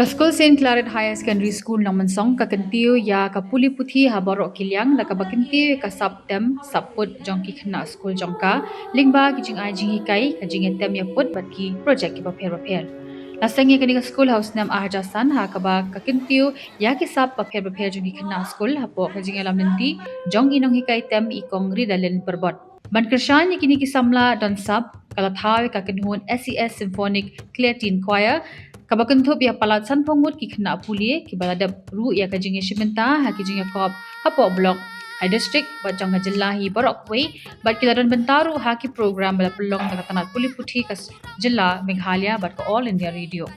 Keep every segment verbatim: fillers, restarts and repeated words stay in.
Ka skul Saint Claret Higher Secondary School Nongmensong ka kyntiew ïa ka pule puthi ha baroh ki liang da kaba kyntiew ïa ka sap tem sap put jong ki khynnah skul jong ka, lyngba ki jingai jinghikai, ka jingïatem ïaput bad ki projek kiba pher bapher. La seng ïa kane ka skul ha u snem ar hajar san ha kaba ka kyntiew ïa ki sap bapher bapher jong ki khynnah skul hapoh ka jingïalam lynti jong i nonghikai tem i Kong Ridalin Pyrbot. Ban kyrshan ïa kine ki samla don sap, ka la thaw ïa ka kynhun S E S Symphonic Claritin Choir, kaba kynthup ïa palat sanphew ngut ki khynnah pule kiba la dep ruh ïa ka jingïashim bynta ha ki jingïakop hapoh block, ha district bad jong ka jylla hi baroh kawei, bad ki la don bynta ruh ha ki program ba la pynlong da ka tnat pule puthi ka jylla Meghalaya bad ka All India Radio.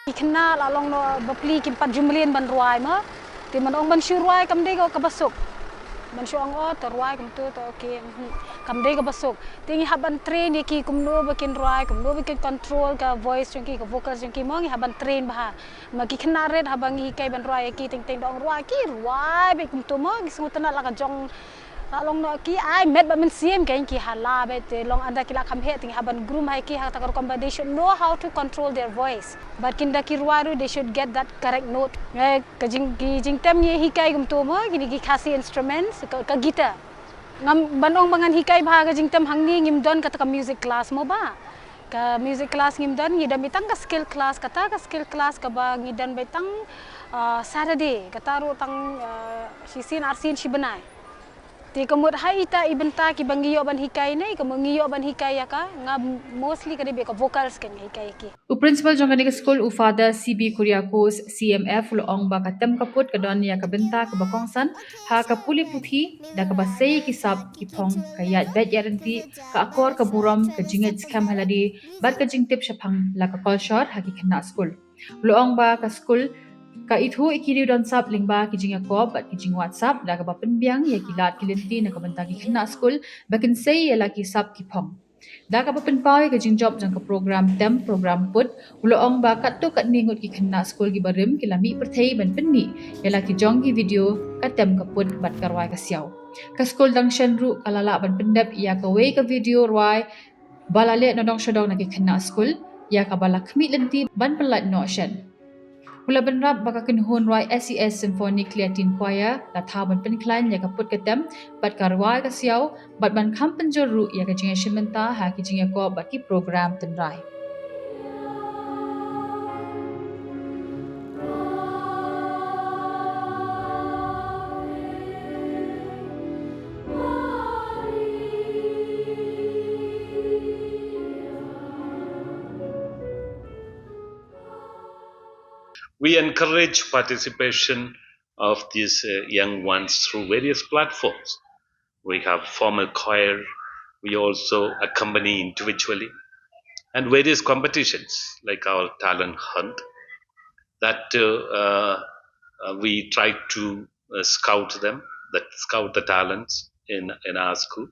Ki khynnah la long noh bapli kim pat ju mlien ban rwai ma. Te man ong ban shu rwai kam dei kaba suk. Ban shu ong o to rwai kumto to okay. Mhm. Kam dei kaba suk. Te ngi hap ban train ïa ki kumno ba kin rwai, kumno ba kin control ka voice jong ki, ka vocals jong ki ma ngi hap ban train bha. Ma ki khynnah rit haba ngi hikai ban rwai ïa ki teng teng da ong rwai ki rwai beit kumto ma ngi sngewtynnat la ka jong la long noh ki ai met ba mynsiem kein ki hala beit te long ynda ki la kham heh te ngi hap ban groom ha ki ha kata ka rukom ba they should know how to control their voice. Bad ynda ki rwai ruh they should get that correct note. Ngi ka jing ki jingtem ngi hikai kumto ma kine ki Khasi instruments ka, ka guitar. Ngam ban ong ba ngan hikai bha ka jingtem hangne ngim don kata ka music class mo ba. Ka music class ngim don, ngi don beit tang ka skill class, kata ka skill class kaba ngi don beit tang, ah, Saturday, kata ruh tang, ah, shisien arsien shi bnai. Te ka mut ha ita i bynta kiba ngi ïoh ban hikai ne, ka mut ngi ïoh ban hikai ïa ka, nga mostly ka dei beit ka vocals ka ngi hikai ïa ki. U principal jong kane ka skul u Father C B Kuriakos C M F u la ong ba ka tem ka put ka don ïa ka bynta kaba kongsan ha ka pule puthi da kaba sei ki sap ki phong, ka ïaid beit ïaid ryntih, ka akor ka burom, ka jingngeit skhem ha lade bad ka jingtip shaphang la ka kolshor ha ki khynnah skul. U la ong ba ka skul ka ithuh ïa ki riew don sap lyngba ki jingïakop bad ki jingwad sap da kaba pynbiang ïa ki lad ki lynti na ka bynta ki khynnah skul ba kin sei ïa la ki sap ki phong. Da kaba pynpaw ïa ka jingjop jong ka program tem program put, u la ong ba katto katne ngut ki khynnah skul kiba rim ki la mih pyrthei ban pynmih ïa la ki jong ki video ka tem ka put bad ka rwai ka siaw. Ka skul dang shen ruh ka la lah ban pyndep ïa kawei ka video rwai ba la leh nadong shadong na ki khynnah skul, ïa kaba la khmih lynti ban pyllait noh shen. U la bynrap ba ka kynhun rwai S E S Symphonic Claritin Choir la thaw ban pynkhlaiñ ïa ka put ka tem bad ka rwai ka siaw bad ban kham pynjur ruh ïa ka jingïashim bynta ha ki jingïakop bad ki program tynrai. We encourage participation of these uh, young ones through various platforms. We have formal choir, we also accompany individually, and various competitions like our talent hunt that uh, uh, uh, we try to uh, scout them, that scout the talents in, in our school,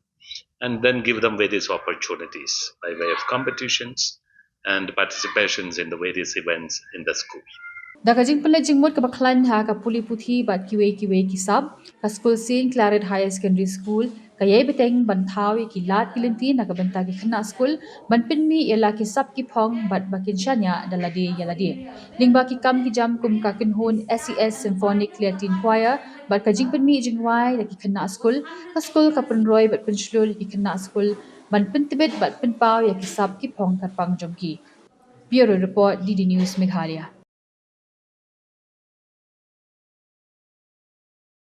and then give them various opportunities by way of competitions and participations in the various events in the school. Da ka jingpynleit jingmut kaba khlaiñ ha ka pule puthi bad kiwei kiwei ki sap, ka skul Saint Claret Higher Secondary School ka ïai bteng ban thaw ïa ki lad ki lynti na ka bynta ki khynnah skul ban pynmih ïa la ki sap ki phong bad ba kin shaniah da lade ïa lade. Lyngba ki kam ki jam kum ka kynhun S E S Symphonic Claritin Choir bad ka jingpynmih jingrwai da ki khynnah skul, ka skul ka pynroi bad pynshlur ïa ki khynnah skul ban pyntbit bad pynpaw ïa ki sap ki phong kyrpang jong ki. Bureau Report, D D News Meghalaya.